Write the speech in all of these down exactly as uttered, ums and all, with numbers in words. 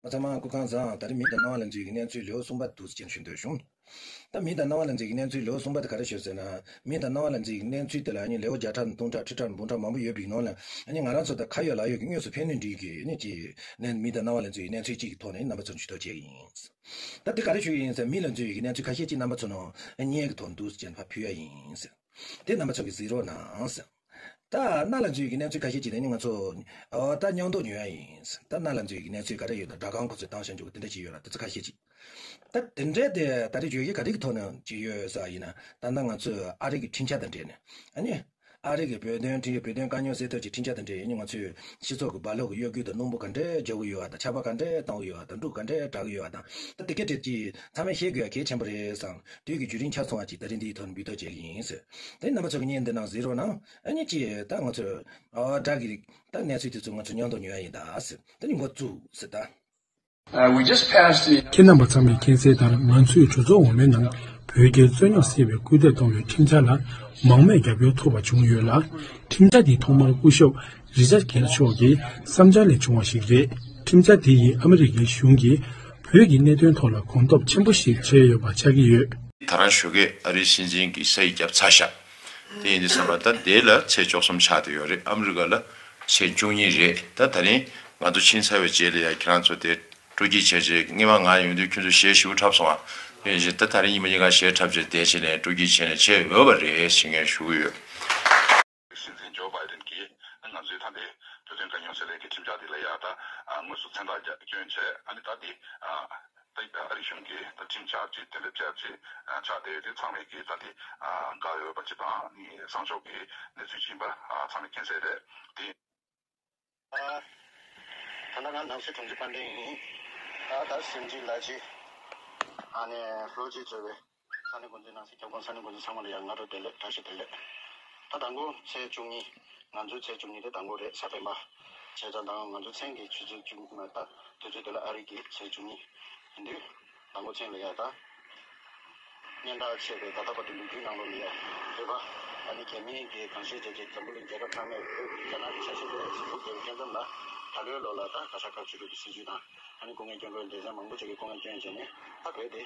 ཚང་མ་སྐུ་ཁམས་བཟང་། ད་རེས་མི་དང་སྣང་བ་ལ་འཛུལ་གྱི་གནས་ཚུལ་ལེའུ་གསུམ་པ་འདུག་ཅེས་ཞུ་འདོད་བྱུང་། ད་མི་དང་སྣང་བ་ལ་འཛུལ་གྱི་གནས་ཚུལ་ལེའུ་གསུམ་པ་དེ་ག་རེ་ཞུ་ཟེར་ན། མི་དང་སྣང་བ་ལ་འཛུལ་གྱི་གནས་ཚུལ་དེ་ལ་ཨ་ནི་ལེའུ་བརྒྱ་ཕྲག་དང་སྟོང་ཕྲག་ཁྲི་ཕྲག་འབུམ་ཕྲག་མང་པོ་ཡོད་པའི་ནང་ལ་ཨ་ནི་ང་རང་ཚོ་དང་ཁ་ཡོད་ལག་ཡོད་ཀྱི་དངོས་སུ་ཕན་གནོད་འདྲིས་ཀྱི་ཨ་ནི་ཅིག་ནས་མི་དང་སྣང་བ་ལ་འཛུལ་གྱི་གནས་ཚུལ་གཅིག་གི་ཐོག་ནས་རྣམ་པ་ཚོར་ཞུ་གཏུག་བྱེད་ཀྱི་ཡིན། ད་དེ་ག་རེ་ཞུ་གི་ཡིན་ཟེར། མི་ལ་འཛུལ་གྱི་གནས་ཚུལ་ཁ་ཤས་ཅིག་རྣམ་པ་ཚོ་ནང་བརྙན་གྱི་ཐོག་འདུག་ཅེས་ཕར་ཕུལ་ཡ་ཡིན་ཟེར། དེ་རྣམ་པ་ཚོ་གིས་གཟིགས་རོགས་གནང་ཟེར། ད་སྣ་ལ་འཛུལ་གྱི་གནས་ཚུལ་ཁ་ཤས་ཅིག་དེ་ནི་ང་ཚོ་ཨོ་ད་མཉམ་དུ་ཉོ་ཡ་ཡིན། ད་སྣ་ལ་འཛུལ་གྱི་གནས་ཚུལ་ག་རེ་ཡོད་ན་སྦྲག་སྒང་ཁོ་ཚོས་བཏང་བཞག་འཇུག་དེ་འདྲ་ཅིག་ཡོད་ལ། དེ་ཚོ་ཁ་ཤས་ཅིག་ད་དེ་འདྲའི་དེ་ད་རེས་བརྗོད་གཞི་ག་རེ་གི་ཐོག་ནས་ཅིག་ཡོད་ས་ཡིན་ན། ད་ལྟ་ང་ཚོས་ཨ་རི་གི་ཁྲིམས་འཆར་དང་འབྲེལ་ནས་ཨ་ནི་ཨ་རི་གི་བོད་དོན་ཁྲིམས་བོད་དོན་དཀའ་རྙོག་སེལ་ཐབས་ཀྱི་ཁྲིམས་འཆར་དང་འབྲེལ་ཨ་ནི་ང་ཚོས་སྤྱི་ཚོགས་ཀྱི་རྦ་ཀློག་གི་གཡོ་སྒྱུ་དང་སྣུམ་པོ་ག་འདྲས་རྒྱག་གི་ཡོད་པ་དང་། ཆར་པ་ག་འདྲས་གཏོང་གི་ཡོད་པ་དང་། འབྲུག་ག་འདྲས་གྲག་གི་ཡོད་པ་དང་། ད་དེ་ག་དེ་ཅིག་ཚང་མས་ཤེས་དགོས་ཡ་གལ་ཆེན་པོ་རེད་བསམ། དུས་ཀྱི་བརྒྱུད་རིམ་ཆ་ཚང་བ་ཅིག་ད་རིང་འདིའི་ཐོག་ནས་འབུལ་གཏུག་བྱེད་ཀྱི་ཡིན་ཟེར། དེ་རྣམ་པ་ཚོ་གི་བརྙན་འདི་ནང་གཟིགས་རོགས་གནང་། ཨ་ནི་ཅི་ད་ང་ཚོས་ཨ་སྦྲག་གི་རིགས་ད་གནས་ཚུལ་དེ་ཚོ་ང་ཚོ་མཉམ་དུ་ཉོ་ཡ་ཡིན་ད་ཟེར། ད་ནི་འགོ་བཙུགས་ཟེར་ད། Uh, we just passed the ཁྱེད་རྣམ་པ་ཚང་མས་མཁྱེན་གསལ་ལྟར། ང་ཚོས་གྲོས་ཚོགས་འོག་མའི་ནང་བོད་རྒྱའི་རྩོད་རྙོག་སེལ་བའི་སྐུལ་འདེད་གཏོང་བའི་ཁྲིམས་འཆར་ལ་མང་མོས་རྒྱབ་སྐྱོར་ཐོབ་པ་བྱུང་ཡོད་ལ། ཁྲིམས་འཆར་འདི་ཐོག་མར་སྐུ་ཞབས་རི་ཅར་གྷེལ་མཆོག་གི་བསམ་འཆར་ལས་བྱུང་བ་ཞིག་རེད། ཁྲིམས་འཆར་འདི་ཡིས་ཨ་མི་རི་ཀའི་གཞུང་གིས་བོད་ཀྱི་གནད་དོན་ཐོག་ལ་གོམ་སྟབས་ཆེན་པོ་ཞིག་བྱས་ཡོད་པ་ཆགས་ཀྱི་ཡོད། ད་རང་ཞོགས་ཀས་ཨ་རིའི་སྲིད་འཛིན་གྱིས་ས་ཡིག་བརྒྱབ་ཚར་ཤག་དེ་ཡིན་དུས་ཙམ་པ་ད་དེ་ལ་ཚེས་བཅུ་གསུམ་ཆགས་བསྡད་ཡོད་རེད། ཨ་མི་རི་ཀ་ལ་ཚེས་བཅུ་གཉིས་རེད། ད་ད་རིང་ང་ཚོ་ཕྱིན་ཚར་བའི་རྗེས་ལ་ཡ་ཁྱེད་རང་ཚོ་དེ་སྤྲོ་སྐྱིད་བྱས་བྱས། སྔོན་མ་ང་ཡོང་དུས་ཁྱོད་ཚོ་ཞེ་ཞེ་པོ་འཁྲབ་སོང་ཨ། དེ་བཞིན་ད་ད་རིང་ཉི་མ་གཉིས་ཀ་ཞེ་འཁྲབ་བྱས་བསྡད་བྱས་ནས་སྤྲོ་སྐྱིད་བྱས་ནས་བྱས་འོས་པ་རེད་ཞེས་ངས་ཞུ་གི་ཡོད། སྲིད་འཛིན་ཇོ་བྷའི་ཌེན་གྱིས་ང་ཚོའི་ད་ལྟའི་བོད་དོན་དཀའ་རྙོག་སེལ་ཡས་ཀྱི་ཁྲིམས་འཆར་འདི་ལ་ཡ་ད་དངོས་སུ་མཚན་རྟགས་བསྐྱོན་བྱས། ཨ་ནི་ད་འདི་ད་ཨ་རི་གཞུང་གིས་ད་ཁྲིམས་འཆར་ཅིག་གཏན་འབེབས་བྱས་ཅིག་ཆགས་བསྡད་ཡོད་དེ། ཚང་མས་ཀྱིས་ད་འདི་དགའ་འོས་པ་ཅིག་དང་ནི་བཟང་ཕྱོགས་ཀྱི་གནས་ཚུལ་ཅིག་ཡིན་པ་ཚང་མས་མཁྱེན་གསལ་རེད། དེ། ད་ལྟ་ང་ནང་སྲིད་དྲུང་ཆེ་དཔལ་ལྡན་ཡིན། ད་ད་སེམས་ཅན་ལ་ཅི་ཨ་ནེ་ལྷོ་རྗེ་གཙོས་པའི་ས་གནས་འགོ་འཛིན་ནང་སྲིད་ཁྱབ་ཁོངས་ས་གནས་འགོ་འཛིན་ཚང་མ་ལ་ཡང་སྔ་དྲོ་བདེ་ལེགས། བཀྲ་ཤིས་བདེ་ལེགས། ད་དང་པོ་ཚེས་བཅུ་གཉིས། ང་ཚོའི་ཚེས་བཅུ་གཉིས་དེ་དང་པོ་རེད། གཟའ་སྤེན་པ། བྱས་ཙང་ད་ང་ཚོ་མཚན་གྱི་ཆུ་ཚོད་བཅུ་གཉིས་མ་ད་དུས་ཚོད་དེ་ལ་ཨ་རི་གི་ཚེས་བཅུ་གཉིས་ཡིན་དུས། དང་པོ་མཚན་ལ་ཡ་ད་སྙན་གྲགས་ཆེ་བའི་ད་ལྟ་བར་དུ་ལོ་རྒྱུས་ནང་ལོགས་ལ་ཡ་བོད་པ་ཨ་ནི་རྒྱ་མིའི་གི་གང་ཤེས་བྱས་རྗེས་འཛམ་བུ་གླིང་རྒྱལ་ཁབ་ཚང་མས་བོད་རྒྱ་ནག་གི་ཆ་ཤས་དེ་ལ་གཟིགས་འབུལ་དགོས་པའི་སྐྱོན་མཚམས་ལ། ད་ལོའི་ལོ་ལ་ད་ག་ས་ག་ཆོས་ལུགས་ཀྱི་སྲིད་ཇུས་དང་ཨ་ནི་སྐུ་ངལ་སྐྱོན་དགོས་སྡེ་ཚན་མང་པོ་ཅིག་གིས་སྐུ་ངལ་སྐྱོན་བྱས་ནས། ད་བོད་དེ་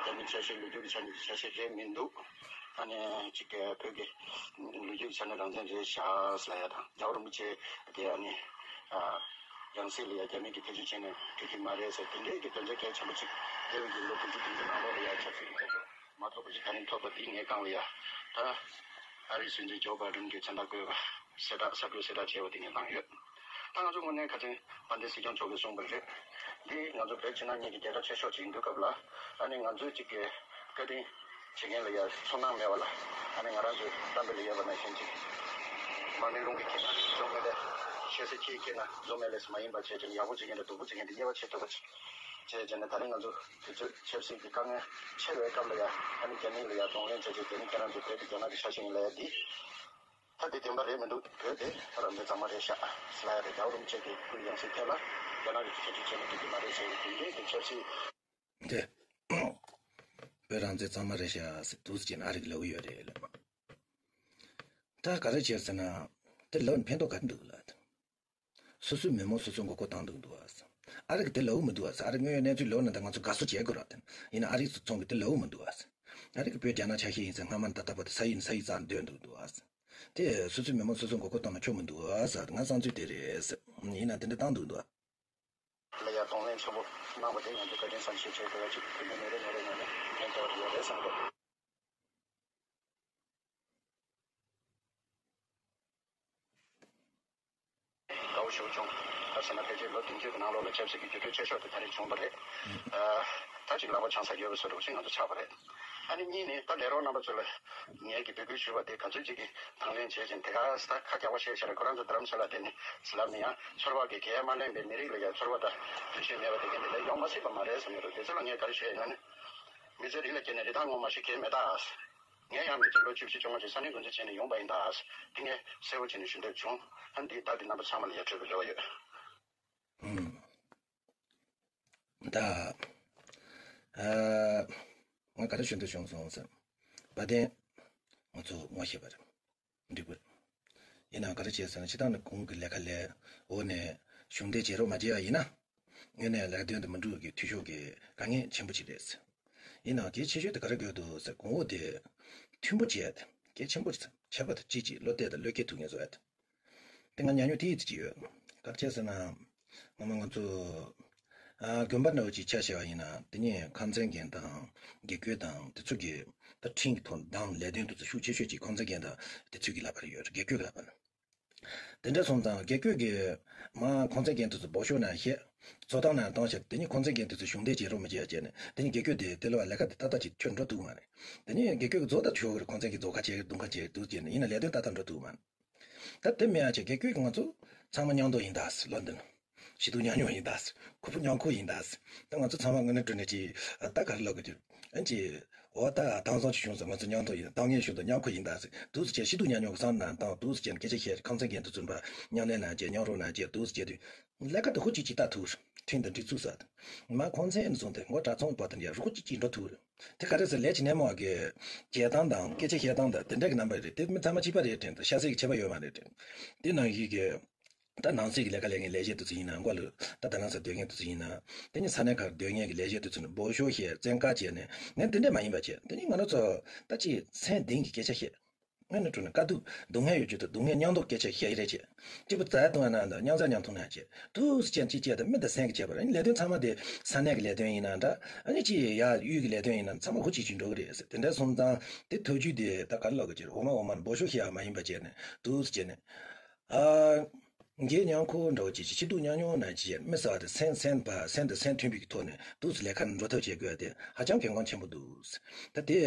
རྒྱ་མིའི་ཆ་ཤས་ལོ་རྒྱུས་ཀྱི་ཆ་ནས་ཆ་ཤས་རེད་མི་འདུག་ཨ་ནི་གཅིག་གི་བོད་ཀྱི་ལོ་རྒྱུས་ཀྱི་ཆ་ནས་རང་བཙན་རེད་ཤག་ཟེར་ཡ་དང་། རྒྱལ་བ་རིན་པོ་ཆེ་གི་ཨ་ནི་ཡང་སྲིད་ལ་ཡ་རྒྱ་མི་གིས་ཐེ་བྱུས་བྱས་ནས་འགྲིག་གི་མ་རེད་ཟེར། དེ་འདྲའི་གི་དོན་ཚན་གལ་ཆེན་པོ་ཅིག་འདས་པའི་གི་ལོ་དགུ་བཅུ་བདུན་ཅུ་ནང་ལོགས་ལ་ཡ་ཆབ་སྲིད་ཀྱི་ཐད་ཀྱི་མ་ཐོགས་པ་ཅིག་ག་རེ་ཐོབ་པ་དེ་ངས་རྐང་ལ་ཡ་ད་ཨ་རིའི་སྲིད་འཛིན་ཇོ་བྷའི་ཌེན་གྱི་མཚན་རྟགས་བཀོད་པ་གསལ་བསྒྲགས་གསར་འགོད་གསལ་བསྒྲགས་བྱས་པ་དེ་ངས་བཏང་ཡོད། ད་ང་ཚོ་དངོས་གནས་ཁ་སང་དཔལ་ལྡན་སྲིད་སྐྱོང་མཆོག་གིས་གསུངས་པ་རེད། འདི་ང་ཚོ་བོད་ཕྱི་ནང་གཉིས་ཀྱི་རྒྱལ་ཁབ་ཆེ་ཤོས་ཅིག་ཡིན་དུས་སྐབས་ལ། ཨ་ནི་ང་ཚོས་གཅིག་གི་བཀའ་དྲིན་བྱེད་མཁན་ལ་ཡ་ཚོར་སྣང་མེད་པ་ལ། ཨ་ནི་ང་རང་ཚོའི་གཏམ་དཔེ་ལ་ཡོད་པ་ནང་བཞིན་ཅིག་མར་མེ་རླུང་གིས་ཁྱེར་ན་མཛོ་མེད་ལས། ཤ་ཟས་ཁྱིས་ཁྱེར་ན་མཛོ་མེད་ལས་མ་ཡིན་པ་བྱས་ཀྱང་ཡག་པོ་བྱེད་མཁན་དང་སྡུག་པོ་བྱེད་མཁན་དེ་དབྱེ་བ་ཕྱེ་ཐུབ་པ་ཅིག་བྱས་བྱས་ནས། ད་རིང་ང་ཚོ་དུས་ཚོད་ཆབ་སྲིད་ཀྱི་དཀའ་ངལ་ཆེ་བའི་སྐབས་ལ་ཡ། ཨ་ནི་རྒྱ་མི་ལ་ཡ་གདོང་ལེན་བྱས་བྱས། རྒྱ་མི་ཁྱེད་རང་ཚོ་བོད་དེ་རྒྱ་ནག་གི་ཆ་ཤས་ཡིན་ལབ་ཡ་འདི། ད་དེ་བདེན་པ་རེད་མི་འདུག་བོད་དེ་རང་བཙན་གཙང་མ་རེད་ཤག་ཟེར་ཡ་རེད། རྒྱལ་བ་རིན་པོ་ཆེ་གི་སྐུའི་ཡང་སྲིད་ཐད་ལ་རྒྱ་ནག་གི་ཐེ་བྱུས་བྱས་ནས་འགྲིག་གི་མ་རེད་ཟེར་བའི་དེ་འདྲའི་གི་ཆབ་སྲིད། དེ། བོད་རང་བཙན་གཙང་མ་རེད་ཤག་ཟེར་འདུག་ཟེར་གྱིན་ཨ་རི་གིས་ལབ་ཀྱི་ཡོད་རེད་ལབ། ད་ག་རེ་བྱས་ཟེར་ན། དེ་ལབ་ནས་ཕན་ཐོགས་ག་རེ་འདུག་ལབ། སོ་སོའི་མི་མང་སོ་སོས་མགོ་སྐོར་བཏང་འདུག་འདུག་ཨ། ཨ་རི་གིས་དེ་ལབ་ཀྱི་མི་འདུག་ཨ། ཨ་རི་དངོས་ཡོད་གནས་ཚུལ་ལབ་ན་ད་ང་ཚོ་དགའ་བསུ་བྱེད་དགོས་ར། དེ་ཡིན་ན་ཨ་རིའི་ཚོ་ཚང་གིས་དེ་ལབ་ཀྱི་མི་འདུག་ཨ། ཨ་རི་གིས་བོད་རྒྱ་ནག་ཆ་ཤས་ཡིན་ཟེར་སྔ་མ་ནས་ད་ལྟ་བར་དུ་ས་ཡིག་ནས་ས་ཡིག་བརྩམས་སྡོད་འདུག་འདུག་ཨ། དེ་སོ་སོའི་མི་མང་སོ་སོས་མགོ་སྐོར་བཏང་ན་ཆོག་མི་འདུག་ཨ་ཟེར། ང་བསམ་ཚུལ་དེ་རེད་ཟེར། ཡིན་ན་དེ་འདྲ་བཏང་འདུག་འདུག་ཨ། ལ་ཡ་གདོང་ལེན་ཆེན་པོ་གནང་བ་དེ་ང་ཚོས་བཀའ་དྲིན་བསམ་ཤེས་བྱེད་དགོས་ཡ་ཅིག་དེ་ནས་ཉིན་རེ་ཉིན་རེ་ཉིན་རེ་ཕན་ཐོགས་ཡོད་རེད་བསམ་གི་འདུག་དགའ་བོ་ཞེ་པོ་བྱུང་། ག་རེ་ཟེར་ན་ཕལ་ཆེར་ལོ་བདུན་ཅུ་གི་ནང་ལོགས་ལ་ཆབ་སྲིད་ཀྱི་འགྱུར་འགྲོས་ཆེ་ཤོས་དེ་ད་རེས་བྱུང་བ་རེད། ཨ། ད་ཅིག་ལག་པ་འཆང་ས་ཡོད་པའི་བཟོ་འདྲ་ཞིག་ང་ཚོ་ཆགས་པ་རེད། ཨ་ནི་གཉིས་ནི་ད་ལས་རོགས་རྣམ་པ་ཚོ་ལ་ངེད་ཀྱིས་འབོད་སྐུལ་ཞུས་པ་དེ་ག་ཚོད་ཅིག་གིས་དང་ལེན་བྱེད་ཅིང་། དེ་ག་ས་ཁ་རྒྱག་པ་བཤད་བཤད་རེད། ཁོ་རང་ཚོ་དྷ་རམ་ས་ལ་དེ་ནི་ཟི་ལབ་ནས་ཡང་ཚོར་བ་གི་གལ་མ་ལེན་པའི་མི་རིགས་ལ་ཡང་ཚོར་བ་དང་འདུ་ཤེས་མེད་པ་དེ་ག་འདི་ལ་ཡོང་མ་སྲིད་པ་མ་རེད་བསམ་ཡོད་རེད། དེ་ཚོ་ལ་ངས་ག་རེ་ཞུ་ཡ་ཡིན་ན་ནི། མི་ཚེ་རིང་ལ་སྐྱེས་ནས་རི་དྭགས་ངོ་མ་ཤེས་གལ་མེད་ད། ངས་ཡང་མི་ཚེ་ལོ་བཅུ་བཞི་བཅོ་ལྔ་ཅིག་ས་གནས་འགོ་འཛིན་བྱས་ནས་ཡོང་པ་ཡིན་ད། དེ་ངས་གསལ་པོ་བྱས་ནས་ཞུ་འདོད་བྱུང་། ཨ་འདི་ད་འདི་རྣམ་པ་ཚང་མ་ལ་ཡ་འཕྲོད་པའི་རེ་བ་ཡོད། ཨུམ། ད། ཨ། ང་ག་རེ་ཞུ་འདོད་བྱུང་སོང་ཟེར། བ་དན། ང་ཚོ་ངོ་ཤེས་པ་རེད། འགྲིག་པ་རེད། ཡིན་ནའང་ག་རེ་བྱས་ཟེར་ན། སྤྱིར་བཏང་ནས་གོང་གི་ལས་ཀ་ལས་འོག་ནས་གཞུང་འབྲེལ་བྱེད་རོགས་མ་བྱས་པ་ཡིན་ན། དངོས་གནས་ལས་དོན་དུ་མི་འགྲུབ་ཀྱི་འཐུས་ཤོར་གྱི་དཀའ་ངལ་ཆེན་པོ་ཅིག་རེད། ཡིན་ནའང་གལ་ཆེ་ཤོས་དེ་ག་རེ་དགོས་འདུག་ཟེར། གོང་འོག་དེ་མཐུན་པོ་བྱས་ཏེ་གལ་ཆེན་པོ་ཆེ་བ་དང་གཅིག་གཅིག་བློ་གཏད་དང་བློས་འགེལ་ཐུབ་མཁན་བཟོ་ཡ་དེ། དེ་ང་ཉམས་མྱོང་དེ་ཡིད་ཆེས་ཡོད། ག་རེ་བྱས་ཟེར་ན། སྔོན་མ་ང་ཚོ་ཨ་དགོན་པ་འདྲ་བོ་ཅིག་ཆ་བཞག་པ་ཡིན་ན། དེ་ནས་ཁང་ཚན་རྒན་དང་དགེ་བསྐོས་དང་དེ་ཚོ་གི་ད་ཁྲིམས་ཀྱི་ཐོག་དང་ལས་དོན་དེ་ཚོ་ཤུགས་ཆེ་ཤོས་ཅིག་ཁང་ཚན་རྒན་དང་དེ་ཚོ་གི་ལག་པར་ཡོད། དགེ་བསྐོས་ཀྱི་ལག་པར། དེ་འདྲ་སོང་ཙང་དགེ་བསྐོས་ཀྱིས་མ་ཁང་ཚན་རྒན་དེ་ཚོ་སྦོ་ཤོག་ནང་བཤད། བཟོ་སྟངས་ནང་བཏང་བྱས། དེ་ནས་ཁང་ཚན་རྒན་དེ་ཚོ་གཞུང་འབྲེལ་བྱེད་རོགས་མི་བྱེད་ཡ་བྱས་ནས། དེ་ནས་དགེ་བསྐོས་དེ་དེ་ལ་ལས་ཀ་དེ་ཏག་ཏག་ཅིག་ཁྱོན་འགྲོ་ཐུབ་མ་རེད། དེ་ནས་དགེ་བསྐོས་ཀྱིས་བཟོ་ལྟ་ཞོག་གི་ཁང་ཚན་གྱི་བཟོ་ཁ་བྱེད་གི་འདུག་བྱས་ནས། ཡིན་ན་ལས་དོན་ཏག་ཏག་འགྲོ་ཐུབ་མ་རེད། ད་དེ་མེད་ཡ་བྱས་དགེ་བསྐོས་ཀྱིས་ང་ཚོ་ཚང་མ་མཉམ་དུ་ཡིན་ད་ཟེར། ལོ་འདི་ན་ཞི་སྡུག་མཉམ་མྱོང་ཡིན་ད་ཟེར། ཁུ་བོ་མཉམ་འཁུར་ཡིན་ད་ཟེར། ད་ང་ཚོ་ཚང་མ་དངོས་གནས་དྲང་གནས་ཅིག་ད་ག་རེ་ལབ་དགོས་ཀྱི། ཨ་ཅིག་འོ་ད་དེང་སང་ཅིག་བྱུང་ཟེར། ང་ཚོ་མཉམ་དུ་ཡིན། ད་ངས་བྱུང་དུ་མཉམ་འཁུར་ཡིན་ད་ཟེར། འདུག་སེ་བྱས་ཞི་སྡུག་མཉམ་མྱོང་གི་བསམ་བློ་བཏང་། འདུག་སེ་བྱས་ནས་སྐད་ཆ་བཤད། ཁང་ཚན་རྒན་དེ་ཚོ་ཕར་མཉམ་ལས་གནང་བྱས། མཉམ་རོགས་གནང་བྱས། འདུག་སེ་བྱས་དུས་ལས་ཀ་དེ་ཧུར་ཅིག་ཅིག་ལྟ་ཐུབ། ཁྲིམས་དང་སྒྲིག་འཛུགས་ཟེར། མ་ཁང་ཚན་ནས་བཟུང་སྟེ་མགོ་དྲ་ཚོང་བར་དུ་ཡ་ཧུར་ཅིག་ཅིག་འགྲོ་ཐུབ་རེད། དེ་ག་རེ་ཟེར། ལས་ཀྱི་སྣེ་མོ་བ་གི་བྱེད་སྟངས་དང་སྐད་ཆ་བཤད་སྟངས་དང་དེ་འདྲ་གི་རྣམ་པ་རེད། དེ་མི་ཚང་མ་གཅིག་པ་རེད་དྲན། ད་ཤ་ཟད་ཀྱི་ཁྱད་པར་ཡོད་མ་རེད་དྲན། དེ་ནང་བཞིན་གྱི་ད་ནང་སྲིད་ཀྱི་ལས་ཀ་ལས་མཁན་ལས་བྱེད་དེ་ཚོ་ཡིན་ན། མགོ་ལ་ད་ད་ནང་སར་སྡོད་མཁན་དེ་ཚོ་ཡིན་ན། དེ་ནས་ས་གནས་ཁག་སྡོད་མཁན་གྱི་ལས་བྱེད་དེ་ཚོ་ནི་སྦོ་ཤོག་བཤད། བཙན་བཀའ་བྱས་ནས། ངས་འདི་འདྲ་མ་ཡིན་པ་བྱས། དེ་ནས་ང་རང་ཚོ་ད་ཅིག་སེམས་གཏིང་གི་སྐད་ཆ་བཤད། ངས་ནི་དྲང་གནས་དཀའ་སྡུག་སྡུག་བསྔལ་ཡོད་རྒྱུ་དང་སྡུག་བསྔལ་མཉམ་དུ་སྐད་ཆ་བཤད་ཀྱི་རེད་བྱས། གཅིག་པུ་རྩ་གཏོང་ཡ་ན་འདི་མཉམ་ཟ་མཉམ་འཐུང་ན་བྱས། འདུག་སེ་བྱས་ཅིག་བྱས་ཏེ་མི་དང་སེམས་ཀྱི་ཁྱད་པར། ཨ་ནི་ལས་དོན་ཚང་མ་དེ་ས་གནས་ཀྱི་ལས་དོན་ཡིན་ན་འདྲ། ཨ་ནི་ཅིག་ཡ་གཡུས་ཀྱི་ལས་དོན་ཡིན་ན་ཚང་མ་ཧུར་ཅིག་ཅིག་འགྲོ་གི་རེད་ཟེར། དེ་འདྲ་སོང་ཙང་དེ་ཐབས་ཇུས་དེ་ད་ག་རེ་ལབ་དགོས་ཀྱི་རེད། འོ་མ་འོ་མ་སྦོ་ཤོག་བཤད་ཡ་མ་ཡིན་པ་བྱས་ནས། འདུག་སེ་བྱས་ནས་ཨ། འགལ་མཉམ་འཁུར་འདྲ་བོ་ཅིག་བྱས། ཞི་སྡུག་མཉམ་མྱོང་ནང་ཅིག་བྱས། མི་ཟེར་བ་དེ་སེམས་སེམས་པ་སེམས་དང་སེམས་མཐུན་པའི་ཐོག་ནས་འདུག་སེ་ལས་ཀ་འགྲོ་ཐབས་བྱེད་དགོས་ཡ་དེ་ཧ་ཅང་གལ་འགངས་ཆེན་པོ་འདུག། ད་དེ་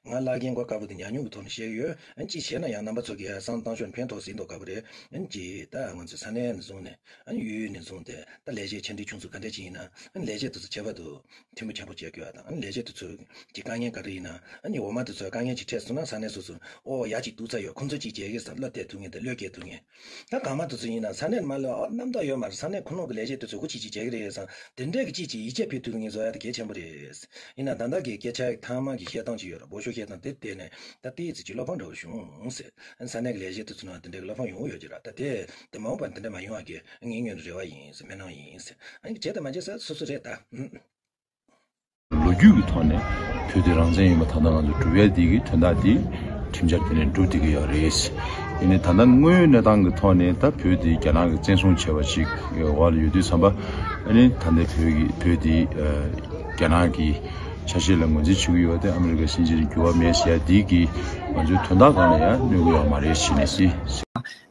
ང་བླ་རྒན་མགོ་དཀར་པོ་དེ་ཉམས་མྱོང་གི་ཐོག་ནས་བཤད་ཀྱི་ཡོད། ཨ་ནི་ཅིག་བྱས་ན་ཡང་རྣམ་པ་ཚོ་གིས་བསམ་བློ་བཏང་ཤོག། ཕན་ཐོགས་སྲིད་མདོག་ཁ་པོ་རེད། ཨ་ནི་ཅིག་ད་ང་ཚོ་ས་གནས་ནས་བཟུང་ནས། ཨ་ནི་ཡུལ་ནས་བཟུང་སྟེ་ད་ལས་བྱེད་ཆེ་འབྲིང་ཆུང་ཚོགས་ག་འདྲས་ཅིག་ཡིན་ན། ཨ་ནི་ལས་བྱེད་དེ་ཚོ་ཁྱད་པར་དུ་མཐུན་པོ་བྱམས་པོ་བྱེད་དགོས་པ་དང་། ཨ་ནི་ལས་བྱེད་དེ་ཚོ་གི་དཀའ་ངལ་ག་རེ་ཡིན་ན། ཨ་ནི་འོ་མ་དེ་ཚོ་དཀའ་ངལ་ཅིག་འཕྲད་སོང་ན་ས་གནས་སོ་སོ། ཨོ་ཡ་ཅིག་འདུག་ཚར་ཡོད། ཁོང་ཚོ་ཅིག་བྱེད་ཀྱི་ཟེར་བློ་གཏད་ཐུབ་མཁན་དང་བློས་འགེལ་ཐུབ་མཁན། ད་གང་མ་དེ་ཚོ་ཡིན་ན་ས་གནས་མ་ལ་ཨ་རྣམ་རྟོག་ཡོད་མ་རེད། ས་གནས་ཁོ་ནང་གི་ལས་བྱེད་དེ་ཚོ་ཧུར་ཅིག་ཅིག་བྱེད་ཀྱི་རེད་བསམ། དེ་འདྲས་ཀྱི་ཅིག་ཅིག་ཡིད་ཆེས་ཕུལ་ཐུབ་མཁན་བཟོ་ཡ་དེ་གལ་ཆེན་པོ་རེད། ཡིན་ན་ད་ལྟ་གི་སྐད་ཆ་ཐ་མ་གི་བཤད་སྟངས་ཅིག་ཡོད་ར། སྦོ་ཤོག་བཤད་སྟངས་དེ་བལྟས་ནས་ད་ལྟའི་ཚེ་ཅིག་བློ་ཕམ་འདྲ་བོ་བྱུང་ཟེར། ས་གནས་ཀྱི་ལས་བྱེད་དེ་ཚོ་ནང་དེ་འདྲས་ཀྱི་བློ་ཕམ་ཡོང་གི་ཡོད་ཀྱི་ར། ད་དེ་དེ་མ་འོངས་པར་དེ་འདྲས་མ་ཡོང་བ་གི་ངའི་སྔོན་ནས་རེ་བ་ཡིན་ཟེར། སྨོན་ལམ་ཡིན་ཟེར། ཨ་ནི་བྱས་དང་མ་བྱས་ས་སོ་སོ་རེད་ད། ཨུམ། ལོ་རྒྱུས་ཀྱི་ཐོག་ནས་བོད་དེ་རང་བཙན་ཡིན་པ་ད་ལྟ་ང་ཚོ་སྒྲུབ་ཡ་འདི་གི་དོན་དག་འདི་ཁྲིམས་འཆར་དེ་ནས་འགྲུབ་བསྡད་ཀྱི་ཡོད་རེད། ཡིན་ནའི་ད་ལྟ་དངོས་ཡོད་གནས་སྟངས་ཀྱི་ཐོག་ནས་ད་བོད་འདི་རྒྱ་ནག་གིས་བཙན་བཟུང་བྱས་པ་ཞིག་འོག་ལ་ཡོད་དུས་ཙམ་པ། ཨ་ནི་ད་ལྟའི་བོད་ཀྱི་བོད་འདི་རྒྱ་ནག་གི་ཆ་ཤས་ལ་ངོས་འཛིན་བྱེད་ཀྱི་ཡོད་དེ། ཨ་མི་རི་ཀ་ཕྱིན་ཆད་ལ་འགྱུར་བ་མེད་ཟེར་ཡ་འདི་གིས་ང་ཚོའི་དོན་དག་སྒང་ལ་ཡང་གནོད་ཀྱི་ཡོད་མ་རེད་ཟེར་ནས་ཟེར།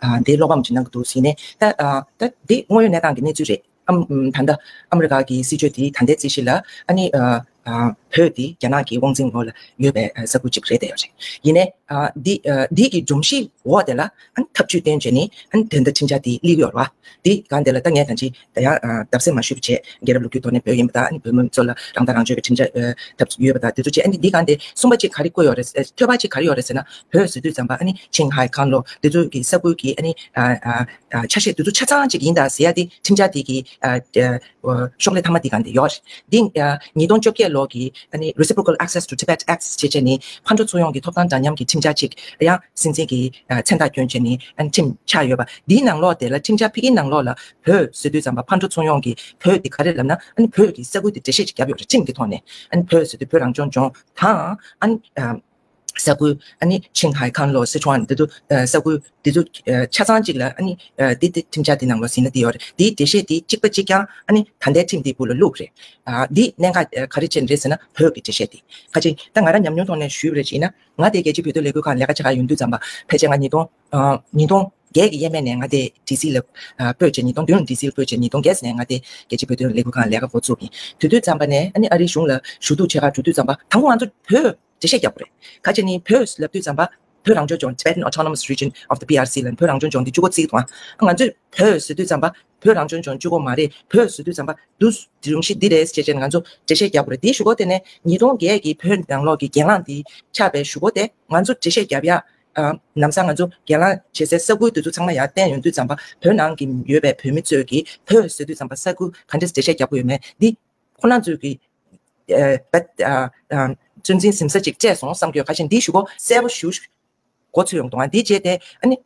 ཨ་འདི་བློ་ཕམ་ཅིག་གནང་གི་འདུག་ཟེར་ནས། ད་ཨ་ད་འདི་དངོས་ཡོད་གནས་སྟངས་ཀྱི་གནས་ཚུལ་རེད། ཨམ་ད་ལྟ་ཨ་མི་རི་ཀ་གི་སྲིད་བྱུས་དེ་ད་ལྟའི་རྩིས་གཞི་ལ་ཨ་ནི་ཨ་ཨ་བོད་དེ་རྒྱ་ནག་གི་དབང་འཛིན་འོག་ལ་ཡོད་པའི་ཨ་ས་ཁུལ་གཅིག་རེད་བསྡད་ཡོད་རེད། ཡིན་ནའི་ཨ་འདི་ཨ་འདི་གི་སྒྲོམ་གཞི་འོག་དེ་ལ་ཨ་ནི་ཐབས་ཇུས་བཏོན་བྱས་ནས་ཨ་ནི་དོན་དག་ཁྲིམས་འཆར་དེ་སླེབས་ཡོད་རེད་བ། འདི་སྒང་དེ་ལ་ད་ངས་ད་ཅི་ད་ཡང་ཨ་བརྡབ་གསིག་མ་ཞུས་པ་བྱས། རྒྱལ་རབས་ལོ་རྒྱུས་ཐོག་ནས་བོད་ཡིན་པ་དང་ཨ་ནི་བོད་མི་ཚོ་ལ་རང་ཐག་རང་གཅོད་ཀྱི་ཁྲིམས་འཆར་ཨ་ཐབས་ཡོད་པ་དང་དེ་ཚོ་བྱས། ཨ་ནི་འདི་སྒང་དེ་གསུངས་པ་ཅིག་ག་རེ་བཀོད་ཡོད་རེད། ཨ་ཐོས་པ་ཅིག་ག་རེ་ཡོད་རེད་ཟེར་ན། བོད་ཟེར་དུས་ཙམ་པ་ཨ་ནི་ཆིང་ཧའེ་ཁང་ལོ་དེ་ཚོ་གི་ས་ཁུལ་གྱི་ཨ་ནི་ཨ་ཨ་ཨ་ཆ་ཤས་དེ་ཚོ་ཆ་ཚང་གཅིག་ཡིན་ད་ཟེར་ཡ་དེ་ཁྲིམས་འཆར་དེ་གི་ཨ་ཨ་ཤོག་ལྷེ་མཐའ་མ་དེ་སྒང་དེ་ཡོད་རེད། འདི་ཨ་ཉིས་སྟོང་བཅོ་བརྒྱད་ལོ་གི་ཨ་ནི་Reciprocal Access to Tibet Act ཞེས་བྱས་ནས་ཕར་འགྲོ་ཚུར་ཡོང་གི་ཐོབ་ཐང་འདྲ་མཉམ་གྱི་ཁྲིམས་འཆར་ཅིག་ཡང་སྲིད་འཛིན་གྱིས་ཨ་མཚན་རྟགས་བསྐྱོན་བྱས་ནས་ཨ་ནི་ཁྲིམས་ཆགས་ཡོད་པ། འདིའི་ནང་ལོགས་དེ་ལ་ཁྲིམས་འཆར་ཕ་གིའི་ནང་ལོགས་ལ་བོད་ཟེར་དུས་ཙམ་པ་ཕར་འགྲོ་ཚུར་ཡོང་གི་བོད་དེ་ག་རེ་ལབ་ན། ཨ་ནི་བོད་ཀྱི་ས་ཁུལ་དེ་འགྲེལ་བཤད་ཅིག་བརྒྱབ་ཡོད་རེད། ཁྲིམས་ཀྱི་ཐོག་ནས་ཨ་ནི་བོད་ཟེར་དུས་བོད་རང་སྐྱོང་ལྗོངས་དང་ཨ་ནི་ཨ། ས་ཁུལ་ཨ་ནི་ཆིང་ཧའེ་ཁང་ལོ་སི་ཁྲོན་དེ་ཚོ་ཨ་ས་ཁུལ་དེ་ཚོ་ཨ་ཆ་ཚང་གཅིག་ལ་ཨ་ནི་ཨ་དེ་དེ་ཁྲིམས་འཆར་དེ་ནང་ལོགས་ཟིན་ན་དེ་ཡོད་རེད། དེའི་འགྲེལ་བཤད་དེ་གཅིག་པ་གཅིག་རྐྱང་ཨ་ནི་ད་ལྟའི་ཁྲིམས་དེའི་སྦུག་ལ་བླུགས་རེད། ཨ་འདི་གནད་འགག་ཨ་ག་རེ་བྱས་ནས་རེད་ཟེར་ན་བོད་ཀྱི་འགྲེལ་བཤད་དེ། ཁ་ཅིག་ད་ང་རང་ཉམས་མྱོང་ཐོག་ནས་ཞུས་པ་རེད་ཅེ་ན། ང་དེ་རྒྱལ་སྤྱིའི་བོད་དོན་ལས་འགུལ་ཁང་ལས་ཀ་བྱེད་ག་ཡོང་དུས་ཙམ་པ་ཕལ་ཆེར་ང་ཉིས་སྟོང་ཨ་ཉིས་སྟོང་བརྒྱད་ཀྱི་ཡས་མས་ནས་ང་དེ་ཌི་སི་ལ་ཨ་སྤོས་བྱས། ཉིས་སྟོང་བདུན་ལ་ཌི་སི་ལ་སྤོས་བྱས། ཉིས་སྟོང་བརྒྱད་ནས་ང་དེ་རྒྱལ་སྤྱིའི་བོད་དོན་ལས་འགུལ་ཁང་ལས་ཀ་འགོ་བཙུགས་ཡིན། དེ་དུས་ཙམ་པ་ནས་ཨ་ནི་ཨ་རིའི་གཞུང་ལ་ཞུ་གཏུག་བྱེད་ག་འགྲོ་དུས་ཙམ་པ་དང་པོ་ང་ཚོ་བོད་འགྲེལ་བཤད་རྒྱག་དགོས་རེད། ཁ་ཅིག་ནི་བོད་ལབ་དུས་ཙམ་པ་བོད་རང་སྐྱོང་ལྗོངས་Tibetan Autonomous Region of the P R C ལ་བོད་རང་སྐྱོང་ལྗོངས་འདི་གཅིག་པོ་བརྩི་གི་འདུག་ཨ། ང་ཚོས་བོད་ཟེར་དུས་ཙམ་པ་བོད་རང་སྐྱོང་ལྗོངས་གཅིག་པོ་མ་རེད། བོད་ཟེར་དུས་ཙམ་པ་འདུ་འདི་རུང་ཞིག་འདི་རེད་ཅེས་བྱས་ནས་ང་ཚོ་འགྲེལ་བཤད་རྒྱག་དགོས་རེད། དེའི་གཞུག་གུ་དེ་ནས་ཉིས་སྟོང་བརྒྱད་ཀྱི་བོད་ནང་ལོགས་ཀྱི་གྱེན་ལངས་འདི་ཆགས་པའི་གཞུག་གུ་དེ་ང་ཚོ་འགྲེལ་བཤད་རྒྱབ་ཡ། ཨ་ལམ་སང་ང་ཚོ་གྱེན་ལངས་བྱེད་སའི་ས་ཁུལ་དེ་ཚོ་ཚང་མ་ཡར་བསྟན་ཡོང་དུས་ཙམ་པ་བོད་ནང་གི་ཡོད་པའི་བོད་མི་ཚོས་ཀྱིས་བོད་ཟེར་དུས་ཙམ་པ་ས་ཁུལ་ག་འདྲས་འགྲེལ་བཤད་རྒྱག་དགོས་ཡོད་མེད་འདི་ཁོ་རང་ཚོས་ཀྱིས་ཨ་བད་ཨ་ཨ་ཚོད་འཛིན་ཟིན་ས་ཅིག་སྤྲད་སོང་བསམ་གྱི་ཡོད། ཁ་ཤས་འདིའི་གཞུག་གུ་གསལ་པོ་ཞུ་འགོ་ཚུགས་ཡོང་གི་འདུག་ཨ། འདིའི་རྗེས་དེ་ཨ་ནི་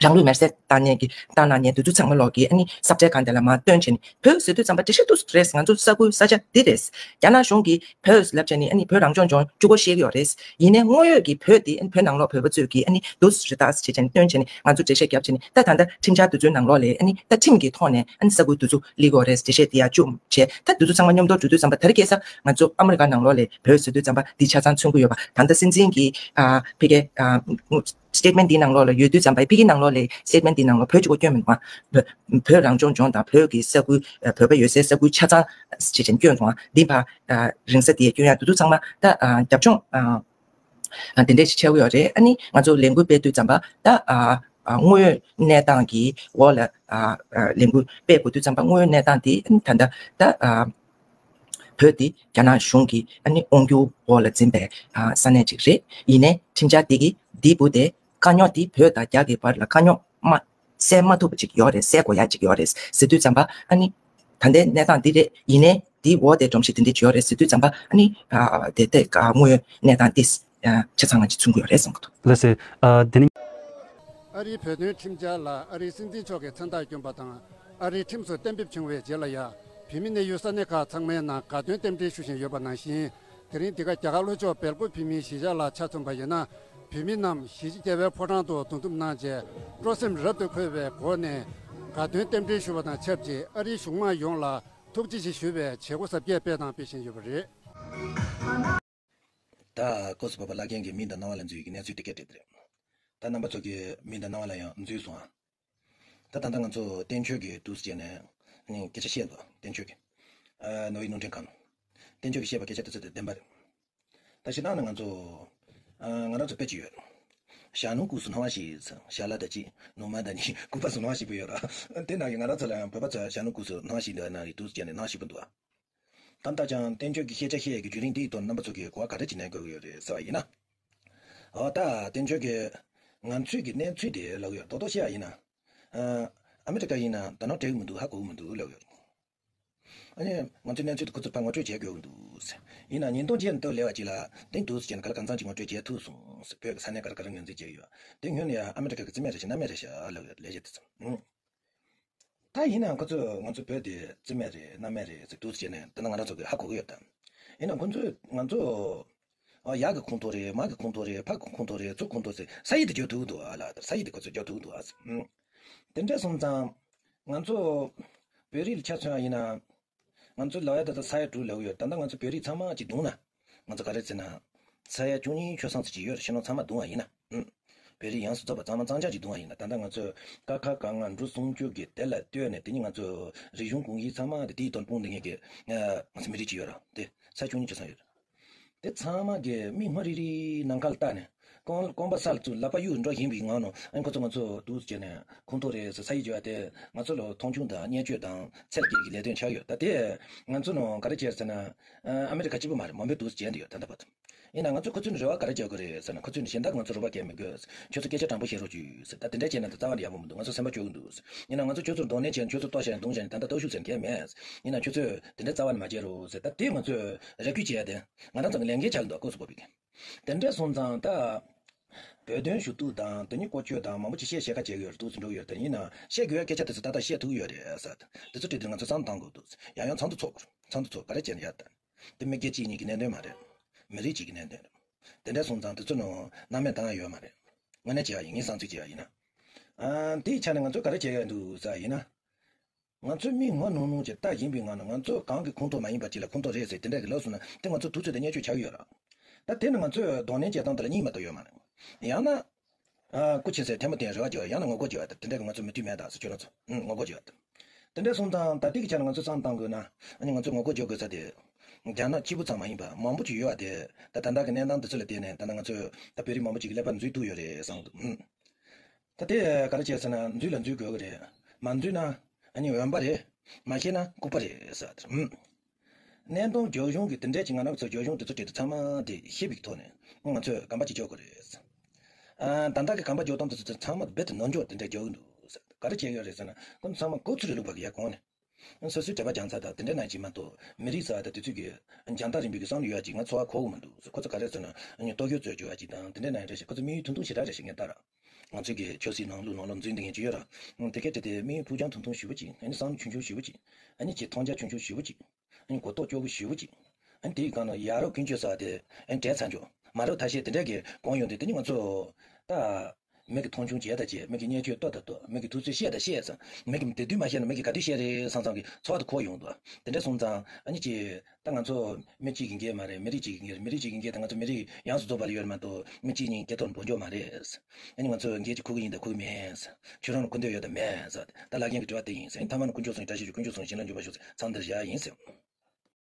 རང་ལུས་མེར་སྲེག་བཏང་མཁན་གྱི་བཏང་གནང་མཁན་དེ་ཚོ་ཚང་མ་ལོག་གིས་ཨ་ནི་ས་ཆ་གང་དེ་ལ་མར་བཏོན་བྱས་ནས་བོད་ཟེར་དུས་ཙམ་པ་འགྲེལ་བཤད་ཏོག་ཙམ་རེད། ང་ཚོ་ས་ཁུལ་ས་ཆ་འདི་རེད། རྒྱ་ནག་གཞུང་གིས་བོད་ལབ་བྱས་ནས་ཨ་ནི་བོད་རང་སྐྱོང་ལྗོངས་བཅུ་དགུ་བཤད་ཀྱི་ཡོད་རེད། ཡིན་ནའི་དངོས་ཡོད་ཀྱི་བོད་དེ་ཨ་ནི་བོད་ནང་ལོགས་བོད་པ་ཚོས་ཀྱིས་ཨ་ནི་འདུག་སེ་རེད་ད་ཟེར་བྱས་ནས་བཏོན་བྱས་ནས་ང་ཚོ་འགྲེལ་བཤད་བརྒྱབ་བྱས་ནས་ད་ད་ལྟ་ཁྲིམས་འཆར་དེ་ཚོའི་ནང་ལོགས་ལ་ཨ་ནི་ད་ཁྲིམས་ཀྱི་ཐོག་ནས་ཨ་ནི་ས་ཁུལ་དེ་ཚོ་སླེབས་ཀྱི་ཡོད་རེད། འགྲེལ་བཤད་དེ་ཡར་བཅུག་བྱས་ད་དེ་ཚོ་ཚང་མ་མཉམ་དུ་འགྲོ་དུས་ཙམ་པ་དེ་རིང་ཁ་སང་ང་ཚོ་ཨ་མི་རི་ཀ་ནང་ལོགས་ལ་བོད་ཟེར་དུས་ཙམ་པ་འདི་ཆ་ཚང་མཚོན་གྱི་ཡོད་པ། ད་ལྟ་སྲིད་འཛིན་གྱི་ཨ་ཕ་གི་ཨ་སི་ཊེཊ་མེན་ཊི་འདིའི་ནང་ལོགས་ལ་ཡོད་དུས་ཙམ་པ་ཕ་གིའི་ནང་ལོགས་ལ་སི་ཊེཊ་མེན་ཊི་འདིའི་ནང་ལོགས་བོད་གཅིག་པོ་སྐྱོན་མི་འདུག་ཨ། བོད་བོད་རང་སྐྱོང་ལྗོངས་དང་བོད་ཀྱི་ས་ཁུལ་ཨ་བོད་པ་ཡོད་སའི་ས་ཁུལ་ཆ་ཚང་ཞེས་བྱས་ནས་སྐྱོན་འདུག་ཨ། འདི་ཕར་ཨ་རིང་ས་དེ་སྐྱོན་ཡག་དེ་ཚོ་ཚང་མ་ད་ཨ་རྒྱབ་ལྗོངས་ཨ་ཨ་དེ་འདྲས་ཞིག་ཆགས་ཀྱི་ཡོད་རེད། ཨ་ནི་ང་ཚོ་ལས་འགུལ་སྤེལ་དུས་ཙམ་པ་ད་ཨ་ཨ་དངོས་ཡོད་གནས་སྟངས་ཀྱི་འོག་ལ་ཨ་ཨ་ལས་འགུལ་སྤེལ་དགོས་དུས་ཙམ་པ་དངོས་ཡོད་གནས་སྟངས་དེ་ཨ་ནི་ད་ལྟ་ད་ཨ་བོད་འདི་རྒྱ་ནག་གཞུང་གིས་ཨ་ནི་དབང་སྒྱུར་འོག་ལ་འཛིན་པའི་ཨ་ས་གནས་ཅིག་རེད། ཡིན་ནའི་ཁྲིམས་འཆར་འདི་གི་འདིའི་སྦུག་དེ་དཀའ་རྙོག་འདི་བོད་དང་རྒྱ་གི་བར་ལ་དཀའ་རྙོག་མ་སེལ་མ་ཐུབ་པ་ཅིག་ཡོད་རེད། སེལ་དགོས་ཡག་ཅིག་ཡོད་རེད་ཟེར་དུས་ཙམ་པ་ཨ་ནི་ད་ལྟའི་གནས་སྟངས་འདི་རེད། ཡིན་ནའི་འདིའི་འོག་དེ་སྒྲོམ་གཞི་འདི་འདྲ་ཅིག་ཡོད་རེད་ཟེར་དུས་ཙམ་པ་ཨ་ནི་ཨ་དེ་དེ་ཨ་དངོས་ཡོད་གནས་སྟངས་འདི་ཨ་ཆ་ཚང་ང་ཅིག་མཚོན་གྱི་ཡོད་རེད་བསམ་གྱི་འདུག་ལགས་སེ། ཨ་དེ་ནི། ཨ་རིའི་བོད་དོན་ཁྲིམས་འཆར་ལ་ཨ་རིའི་སྲིད་འཛིན་མཆོག་གིས་མཚན་རྟགས་བསྐྱོན་པ་དང་། ཨ་རིའི་ཁྲིམས་སུ་གཏན་འབེབས་བྱུང་བའི་རྗེས་ལ་ཡ། བོད་མི་གནས་ཡུལ་ས་གནས་ཁག་ཚང་མའི་ནང་དགའ་སྟོན་རྟེན་འབྲེལ་ཞུ་བཞིན་ཡོད་པ་ནང་བཞིན། དེ་རིང་འདི་ག་རྒྱ་གར་ལྷོ་ཕྱོགས་སྦེལ་ཀོབ་བོད་མིའི་གཞིས་ཆགས་ལ་ཆ་མཚོན་པ་ཡིན་ན། བོད་མི་རྣམས་གཞིས་བྱེས་རྒྱལ་བའི་ཕོ་བྲང་དུ་འདུ་འཛོམས་གནང་རྗེས། སྤྲོ་སེམས་རབ་ཏུ་འཁོལ་བའི་སྒོ་ནས་དགའ་སྟོན་རྟེན་འབྲེལ་ཞུ་བ་དང་ཆབས་ཅིག་ཨ་རིའི་གཞུང་མང་ཡོངས་ལ་ཐུགས་རྗེ་ཆེ་ཞུ་བའི་བྱེད་སྒོ་གཟབ་རྒྱས་སྤེལ་དང་སྤེལ་བཞིན་ཡོད་པ་རེད། ད་སྐབས་སུ་བབས་པ་བླ་རྒན་གྱི་མིང་དང་རྣ་བ་ལ་འཛུལ་ཡོད་ཀྱི་གནས་ཚུལ་དེ་སྐད་བྲིས་ཏེ་རེད། ད་རྣམ་པ་ཚོ་གི་མིང་དང་རྣ་བ་ལ་ཡང་འཛུལ་སོང་ཨ། ད་ད་ལྟ་ང་ཚོ་བསྟན་ཆོས་ཀྱི་འདུག་སེ་བྱས་ནས་ནི་སྐད་ཆ་བཤད་འདུག་བསྟན་ཆོས་ཀྱི་ཨ་ནོར་བུའི་རླུང་འཕྲིན་ཁང་། བསྟན་ཆོས་ཀྱིས་བཤད་པ་སྐད་ཆ་དེ་ཚོ་དེ་བདེན་པ་རེད། ད་ཞེ་དྲག་ནི་ང་ཚོ་ཨ་ང་རང་ཚོ་དཔེ་ཅིག་ཡོད། ཞྭ་ནུ་སྐུ་གཟུགས་སྣང་བ་ཞིག་ཞྭ་ལ་ད་ཅི་ནུ་མ་ད་ནི་སྐུ་པ་གཟུགས་སྣང་བ་ཞིག་པོ་ཡོད་ར། དེ་ནང་གི་ང་རང་ཚོ་ལ་ཡང་བོད་པ་ཚོ་ཞྭ་ནུ་སྐུ་གཟུགས་སྣང་བ་ཞིག་འདུག་ན་ཡི་འདུག་སེ་བྱས་ནས་སྣང་ཞིག་པོ་འདུག་ཨ། ད་ལྟ་ཀྱང་བསྟན་ཆོས་ཀྱི་ཤེས་བྱ་བཤད་ཡས་ཀྱི་བརྒྱུད་རིམ་འདིའི་ཐོག་རྣམ་པ་ཚོ་གིས་གོ་བ་ག་འདྲ་ཅིག་ལེན་དགོས་ཀྱི་ཡོད་རེད་ཟེར་བ་ཡིན་ན། འོ་ད་བསྟན་ཆོས་ཀྱིས་ང་ཚོའི་གི་གནས་ཚུལ་དེ་ལབ་ཡོད། རྡོག་རྡོག་བཤད་ཡ་ཡིན་ན། ཨ་ཨ་མི་རི་ཀ་ཡིན་ན་ད་ནོར་འགྲིག་གི་མི་འདུག་ཧ་གོ་གི་མི་འདུག་ལབ་ཡོད། ཨ་ནི་ང་ཚོའི་གནས་ཚུལ་དེ་ཁོ་ཚོར་ཕར་ངོ་སྤྲོད་བྱེད་དགོས་ཀྱི་འདུག་ཟེར། ཡིན་ན་ཉིས་སྟོང་བརྒྱད་ནས་སྟབས་ལེགས་པ་ཅིག་ལ་དེང་འདུག་ཟེར་ནས་ག་ལ་གང་འཚམ་ཅིག་ངོ་སྤྲོད་བྱེད་ཐུབ་སོང་ཟེར། བོད་ཀྱི་ས་གནས་ག་རེ་ག་རེ་ངོས་འཛིན་བྱས་ཡོད། དེ་སྔོན་ལ་ཡང་ཨ་མི་རི་ཀ་གི་རྩིས་མེད་རེད་ཤག་རྣམ་མེད་རེད་ཤག་ལབ་ཡོད། ལས་བྱེད་དེ་ཚོ། ཨང་། ད་ཡིན་ནའང་ཁོ་ཚོས་ང་ཚོ་བོད་དེ་རྩིས་མེད་རེད་རྣམ་མེད་རེད་ཟེར་འདུག་ཟེར་ནས་ད་ནི་ང་རང་ཚོ་གིས་ཧ་གོ་གི་ཡོད་དམ། ཡིན་ནའང་ཁོ་ཚོས་ང་ཚོ་ཨ་ཡར་གི་ཁོངས་གཏོགས་རེད། མར་གི་ཁོངས་གཏོགས་རེད། ཕར་གི་ཁོངས་གཏོགས་རེད། ཚུར་ཁོངས་གཏོགས་ཟེར་ས་ཡིག་དེ་བརྗོད་ཐུབ་ཀྱི་འདུག་ཨ་ལ། ས་ཡིག་དེ་ཁོ་ཚོས་བརྗོད་ཐུབ་ཀྱི་འདུག་ཨ། ཨང་། དེ་འདྲ་སོང་ཙང་ང་ཚོ་བོད་རིགས་ལ་ཆ་མཚོན་པ་ཡིན་ན། ང་ཚོ་ལབ་ཡ་ད་ལྟ་ས་ཡ་དྲུག་ལབ་ཀྱི་ཡོད། ད་ལྟ་ང་ཚོ་བོད་རིགས་ཚང་མ་གཅིག་བསྡོམས་ན། ང་ཚོ་ག་རེ་ཟེར་ན། ས་ཡ་བཅུ་གཉིས་ཆོལ་ཁ་ཙམ་ཅིག་ཡོད་རེད། ཕྱི་ནང་ཚང་མ་བསྡོམས་པ་ཡིན་ན། ཨུམ། བོད་རིགས་ཡོངས་སུ་རྫོགས་པ་གཙང་མ་གཙང་རྐྱང་ཅིག་བསྡོམས་པ་ཡིན་ན། ད་ལྟ་ང་ཚོ་ཀ་ཁ་ག་ང་འབྲུག་གསུམ་བཅུ་གི་དེ་ལ་ལྟོས་ནས་དེ་ནི་ང་ཚོ་རིག་གཞུང་གོམས་གཤིས་ཚང་མ་དེ་དེའི་དོན་སྤུངས་བསྡད་མཁན་གྱི་ང་ཚོ་མི་རིགས་ཅིག་ཡོད་རེད། དེ་ས་ཡ་བཅུ་གཉིས་ཆོལ་ཁ་ཡོད་རེད། དེ་ཚང་མ་གི་མིག་སྔ་རིལ་རིལ་ནམ་མཁའ་ལ་བལྟས་ནས། རྐང་རྐང་པ་ས་ལ་བཙུགས། ལག་པ་གཡུག་འགྲོ་བཞིན་པའི་ངང་ནས། ཨ་ནི་ཁོ་ཚོ་ང་ཚོ་འདུག་སེ་བྱས་ནས་ཁོངས་གཏོགས་རེད་ཟེར་ས་ཡིག་བརྗོད་ཡ་དེ། ང་ཚོ་ལ་མཐོང་ཆུང་དང་བརྙས་བཅོས་དང་ཚད་ལ་བསྐྱེད་ཀྱི་ལས་དོན་ཆགས་ཡོད། ད་དེ་ང་ཚོ་ནང་ག་རེ་བྱས་ཟེར་ན། ཨ་ཨ་མི་རི་ཀ་གཅིག་པུ་མ་རེད། མང་པོས་འདུག་སེ་བྱས་འདི་ཡོད་ད་ལྟ་བར་དུ། ཡིན་ན་ང་ཚོ་ཁོ་ཚོ་ནས་རེ་བ་ག་རེ་རྒྱག་དགོས་རེད་ཟེར་ན། ཁོ་ཚོ་ནས་གཞན་དག་ང་ཚོ་རོགས་པ་བྱེད་མི་དགོས། ཁྱོད་ཚོ་སྐད་ཆ་དྲང་པོ་བཤད་རོགས་བྱོས་ཟེར། ད་དེ་འདྲ་བྱས་ན་ད་རྩ་བ་ནས་ཡག་པོ་མི་འདུག་ང་ཚོ་སེམས་པ་སྐྱོ་གི་འདུག་ཟེར། ཡིན་ན་ང་ཚོ་ཁྱོད་ཚོར་གདོང་ལེན་བྱས་ནས་ཁྱོད་ཚོ་ལྟོགས་ཤག་ཡང་གདུང་ཤག་ནས་ད་ལྟ་སྟོབས་ཤུགས་ཟེར་མཁན་མེད། ཡིན་ན་ཁྱོད་ཚོས་དེ་འདྲ་རྩ་བ་ནས་མ་བྱེད་རོགས་ཟེར། ད་དེ་ང་ཚོས་རེ་སྐུལ་བྱེད་ཡ་དེ་ང་རང་ཚོ་གི་ལས་འགན་ཆགས་འདུག་སྐབས་སུ་བབས་པའི་གི། དེ་འདྲ་སོང་ཙང་ད། བོད་དོན་ཞུ་གཏུག་དང་དེ་ཉིད་བཀོལ་སྤྱོད་དང་མང་པོ་ཅིག་བཤད་ཤེས་ཁ་བྱེད་ཀྱི་ཡོད་རེད། འདུག་སེ་འགྲོ་གི་ཡོད་རེད། ཡིན་ན་བཤད་དགོས་ཡ་སྐད་ཆ་དེ་ཚོ་ད་ལྟ་བཤད་ཐུབ་ཀྱི་ཡོད་རེད་ཟེར། དེ་ཚོ་བྲིས་དུས་ང་ཚོ་བསམ་བཏང་དགོས་འདུག་ཡང་ཡང་ཚང་དུ་ཚོགས་དགོས་རེད། ཚང་དུ་ཚོགས་ག་རེ་བྱས་ན་ཡག་ད། དེ་མི་སྒེར་གཅིག་གཉིས་ཀྱི་གནད་དོན་མ་རེད། མི་རིགས་གཅིག་གི་གནད་དོན་རེད། དེ་འདྲ་སོང་ཙང་དེ་ཚོ་ནང་སྣང་མེད་བཏང་ཡ་ཡོད་མ་རེད། དངོས་གནས་བྱས་ཡ་ཡིན། ངས་བསམ་ཚུལ་བྱས་ཡ་ཡིན་ན། ཨ་དེའི་ཆ་ནས་ང་ཚོ་ག་རེ་བྱེད་ཡ་འདུག་ཟེར་ཡ་ཡིན་ན། ང་ཚོས་མིག་སྔ་ནུང་ནུང་ཅིག་ལྟ་བཞིན་པའི་ངང་ནས་ང་ཚོ་གང་གི་ཁོངས་གཏོགས་མ་ཡིན་པ་ཅིག་ལ་ཁོངས་གཏོགས་རེད་ཟེར་དེ་འདྲ་གི་ལབ་སོང་ན་དེ་ང་ཚོ་དུས་ཚོད་དང་བརྙས་བཅོས་ཆགས་ཀྱི་ཡོད་ར། ད་དེ་ནི་ང་ཚོས་གདོང་ལེན་བྱེད་སྟངས་དེ་ལ་གཉིས་མ་གཏོགས་ཡོད་མ་རེད། ཡང་ན། ཨ་སྐུ་མཁྱེན་ཟེར་ཐལ་མོ་བསྟན་རེ་བ་རྒྱག་པ། ཡང་ན་ངོ་རྒོལ་རྒྱག་པ། དེ་འདྲ་གི་ང་ཚོ་མོས་མཐུན་མེད་ད་ཟེར་ཁྱོད་རང་ཚོ། ཨུ་ངོ་རྒོལ་རྒྱག་པ། དེ་འདྲ་སོང་ཙང་ད་ལྟའི་གི་ཆ་ནས་ང་ཚོས་བསམ་བཏང་དགོས་ན། ཨ་ནི་ང་ཚོས་ངོ་རྒོལ་རྒྱག་དགོས་ས་དེ། རྒྱ་ནག་གཅིག་པུ་ཙམ་མ་ཡིན་པ་མང་པོ་ཅིག་ཡོད་པ་དེ། ད་ད་ལྟ་གི་གནས་སྟངས་འདི་ཚོ་ལ་བལྟས་ནས་ད་ལྟ་ང་ཚོས་ད་བོད་རིགས་མང་པོ་ཅིག་གི་ཀླད་པ་འཛུལ་ཐུབ་ཡོད་རེད་བསམ་གི་འདུག་ཨུ། ད་དེ་ག་རེ་བྱས་ཟེར་ན་འཛུལ་ལ་འཛུལ་དགོས་ཀྱི་རེད། མ་འཛུལ་ན་ཨ་ནི་འོན་པ་རེད། མ་ཤེས་ན་ལྐུགས་པ་རེད་ཟེར། ཨུམ། གནས་སྟངས་རྒྱབ་ལྗོངས་ཀྱི་དེ་འདྲས་ཀྱི་ང་རང་ཚོ་རྒྱབ་ལྗོངས་དེ་ཚོ་དྲིལ་དུས་ཚང་མ་དེ་ཤེས་པའི་ཐོག་ནས་ང་ཚོས་གོམ་པ་གཅིག་རྒྱག་དགོས་རེད་ཟེར། ཨ་ད་ལྟ་གི་གོམ་པ་རྒྱག་སྟངས་དེ་ཚོ་ཚང་མ་རྦད་དེ་ནོར་འགྲོ་དེ་འདྲས་རྒྱག་གི་འདུག་ཟེར། ག་རེ་བྱས་ཡོད་རེད་ཟེར་ན་ཁོང་ཚོ་ཚང་མ་མགོ་ཚོས་རེ་ལུག་པ་གི་ཡ་གོང་ནས། སོ་སོའི་འབྲེལ་བ་རྒྱང་ཚད་དང་དེ་འདྲས་ནང་བཞིན་མ་གཏོགས་མི་རིགས་ཟེར་བ་དང་དེ་ཚོ་གི་རྒྱང་ཐག་རིང་པོའི་གི་བསམ་བློ་ཡོད་ཅིག་ང་ཚོར་གོ་གི་མི་འདུག་ཁོ་ཚོ་ག་རེ་ཟེར་ན་ཨ་ནི་ལྟོ་གོས་རྩོད་རྒྱུ་ཡ་ཅིག་དང་དེ་འདྲས་ནང་འདྲ་ཞིག་ཁོ་ཚོ་དམིགས་ཡུལ་ཐུང་ཐུང་ཞེ་དྲག་རེ་ཞིག་ངས་ལྟ་ར། ང་ཚོའི་གི་ཆབ་སྲིད་ནང་ལོགས་ནང་ལ་འཛུལ་འདི་ངན་ཅིག་ཡོད་ར། ཨང་། དེ་གའི་གྲས་དེ་མི་ཕུགས་རྒྱང་ཐུང་ཐུང་ཞེ་པོ་ཅིག་ཨ་ནི་བསམ་བློ་ཆུང་ཆུང་ཞེ་པོ་ཅིག་ཨ་ནི་ཅིག་མཐོང་རྒྱ་ཆུང་ཆུང་ཞེ་པོ་ཅིག་ཨ་ནི་གོ་རྟོགས་སྐྱོ་པོ་ཞེ་པོ་ཅིག་ཨ་ནི་དེའི་སྒང་ལ་ཡ་རབས་ཀུན་སྤྱོད་ཟེར་བ་དེ་ཨ་ནི་དྲན་ཚར་འཇོག་མ་རབས་ཐ་ཤལ་དེ་འདྲ་གི་གོང་ཡོང་དུས་དེ་ནི་ང་ཚོ་ད་མི་གི་མཐོང་ཆུང་བྱས་དང་བྱས། མི་གི་བརྙས་བཅོས་ལྟ་དང་ལྟ། མི་གི་ཐུབ་ཚོད་བཤད་དང་བཤད་ཙང་། མི་གི་དེ་དུས་མ་བཤད་ན་མི་གི་ག་དུས་བཤད་རེད་བསམ་བསམ་གི་ཚོར་བ་དེ་འཁོར་ཡོང་འདུག་དེ་འདྲ་སོང་ཙང་ཨ་ནི་ཅིག་ད་ང་ཚོ་མི་གཅིག་གི་འགན་མ་རེད། མི་རིགས་གཅིག་གི་འགན་རེད། མི་རིགས་གཅིག་གི་འགན་དེ་ང་ཚོ་མི་རིགས་ཡོངས་སུ་རྫོགས་པ་ལ་ཡོད་རེད་མ་གཏོགས་མི་གཅིག་གཉིས་སྐེ་ཐོག་ལ་འབོད་འཇོག་མ་རེད། ཨ་ནི་ང་ཚོ་འགན་ཅིག་འཁུར་གི་ཡིན་དང་འཁུར་གི་མེད། ཁྱོད་རང་ལ་འཁུར་འདོད་ཡོད་དང་མེད་ཟེར། ད་ལྷ་རྒན་གྱི་དྲི་བ་དེ་ཡིན་ཟེར། ཨ་ནི་མཐའ་མ་ནི་དཀོན་མཆོག་གསུམ་གྱི་བཀྲ་ཤིས་ཤོག་དཀོན་མཆོག་གསུམ་གྱི་བྱིན་རླབས་འཇུག་པར་ཤོག་ཟེར། མཚམས་འདིར་བཞག་ཡིན་ཟེར།